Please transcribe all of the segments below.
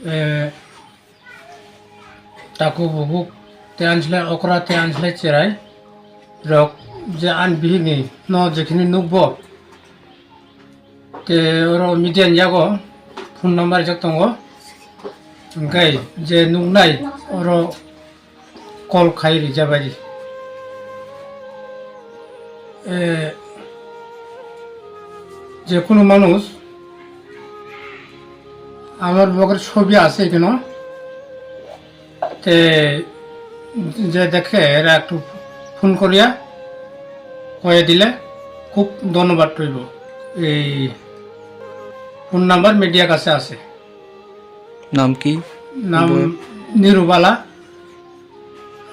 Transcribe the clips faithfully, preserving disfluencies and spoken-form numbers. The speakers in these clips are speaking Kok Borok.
Eh, taku bubuk te anslai okra te anslai cherai rok je an bihini no jekhini nukbo te oro media ni yago phone number jak tongo, hwnkhe je nuknai oro call khai rijabari. Eh, যে কোনো মানুষ আমার ব্লগের ছবি আছে এখানে, তে যে দেখে এরা একটু ফোন করিয়া কয়ে দিলে খুব ধন্যবাদ রইব। এই ফোন নাম্বার মিডিয়ার কাছে আছে। নাম কি? নাম বল। নিরুবালা।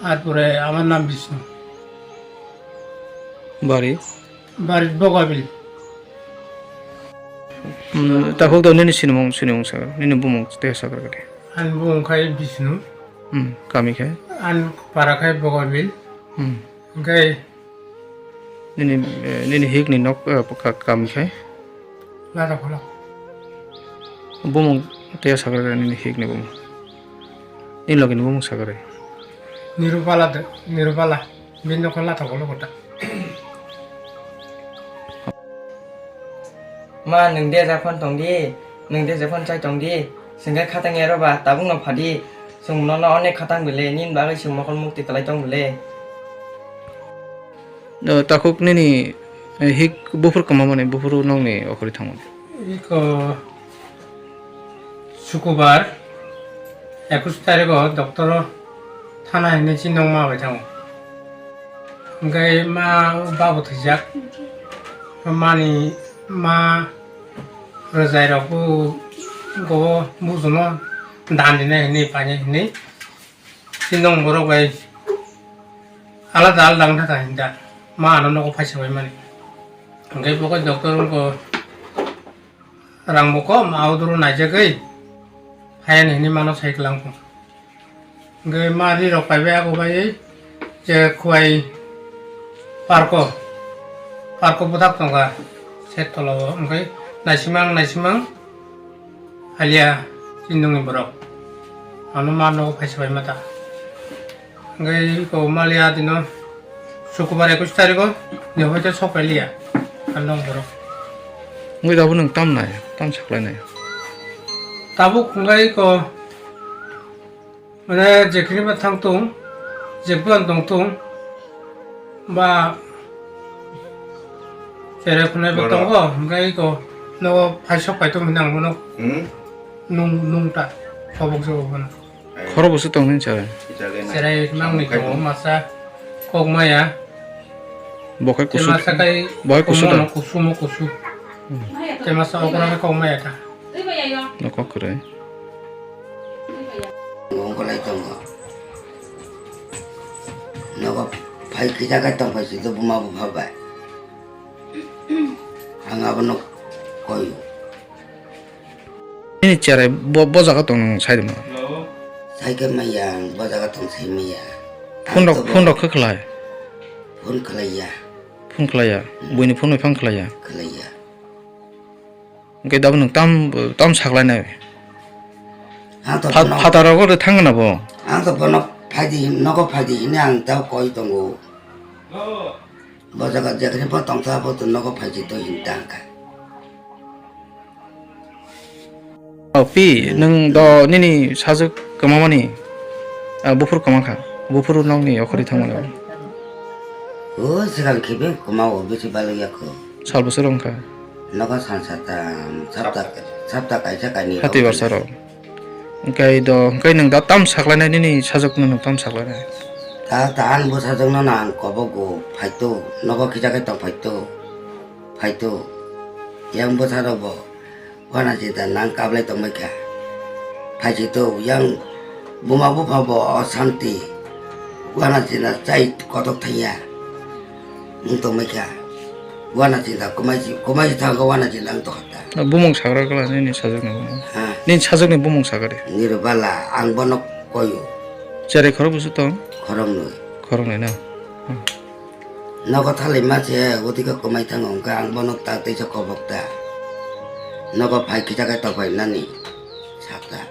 তারপরে আমার নাম বিষ্ণু। বাড়ি? বাড়ির বগাবিল। উম, takhuk do nini sinimung, sinimung sakha, nini bumung tei sakha khe? Ani bumung khai Bishnu. Hmm, kami khe? Ani para khai Bogabil. Hmm. Hwnkhe nini, eh, nini hik ni nok, eh, ka-, kami khe? Lada Khulak. Bumung tei sakha khe nini hik ni bumung? Nini logi ni bumung sakha khe? Nirupala de, Nirupala. Bini nokha Lada Khulak kota. Ma, nwng de ja phone tong di, nwng de ja phone chai tong di, chwng khe khatang ya rw ba, tabuk no pha di, chwng nono onek khatang bile, nini bagwi chwng mokol mukti kwlai tong bile. O, takhuk nini, eh, hik buphuru kwma mani, buphuru nokni okhorwi thangmani. Iko Sukubar, ekush tarikh o doctor o thana hinwi chini nokma bai thango. Hwnkhe ma babu thwijak. Mani ma rwjai rok bo go bujuno dan dinai hinwi painai hinwi. Chini nokma borok bai alada alada wngkha hinda. Ma ano nogo phaisa bai mani. Hwnkhe bo khe doctor wngkha. Rang bo kom, auduru naijagwi hayani hinwi mano sai kwlangkho. Hwnkhe ma ri rok paibai abo bai je Khowai parko, parko bwthak tongkha set tolao, hwnkhe naisimang naisimang haliya chini nokni borok. Ano ma nogo phaisa bai mata. Hwnkhe iko maliya dino Sukubar ekush tarikh o ni hoite sok pailiya. Ang nong borok. Wngwi abo nwng tam nai, tam saklai nai. Tabuk hwnkhe iko mane jekhini ba thang tung, jekbuan tong tung ba cherai khwnai bo tongo, hwnkhe iko nogo phai sok pai tong hinang bono. Hmm? Nung, nung ta, kobok jabo bono. Khoro bwswk tong nini chai? Cherai mangni tongo masa kok maya. Bo khai kusu. Masa kai bo khai kusu da. Kusumo kusu. Hmm. Te masa okra kok maya ta. Nokok kwrwi. Ongkolai tongo. Nogo phai kisa kai tong phai si to buma bupha bai. Ang abono koyo. Nini cherai bo, bo jaga tong nwng sai rwma? Sai khe maya, ang bo jaga tong sai maya. Phone rok, phone rok khe khlai? Phone khlai ya. Phone khlai ya? Hmm. Buini phone bai phang khlai ya? Khlai ya. Hwnkhe dabo nwng tam, tam saklainai? Ang to pha-, bono phataro gore thangna bo? Ang to bono phaidi hin, nogo phaidi hinwi ang tabo koi tongo. Bo jaga jekhne bo tongsa bo to nogo phaidi to hin tangkha. O pi, nwng do nini sajwk kwmamani, ah, buphuru kwma kha, buphuru nokni okhorwi thangmani. O, swkang khibi kwma o, bisi balwk ya kho. Sal bwswk wng kha? Nogo san satam, sapta, sapta kaisa kainwi. Hati rok barsa rok. Hwnkhe do, hwnkhe nwng da tam saklainai nini sajwkno nwng tam saklainai? Ta, ta ang bo sajwkno no ang kobogo phaito, nogo kisa khe tong phaito, phaito. Yang bwsarok bo. Wana jinta nang kablai tongbai kha. Phaisi to yang buma bupha bo osanti. Wana jinta chai kotok thangya. Nwng tongbai kha. Wana jinta kwmai si, kwmai si thangkha wana jinta ang tokha ta. Bumung sagra kala nini sajwkni bumung. Ha. Nini sajwkni bumung sagra de. Nirubala ang bono koyo. Cherai khorok bwswk tong? Khoroknwi. Khoroknwi na? Hmm. Nogo thali ma se, oti khe kwmai thango, hwnkhe ang bono ta teisa kobok ta. Nogo phai kisa khe tongphai nani, sakta.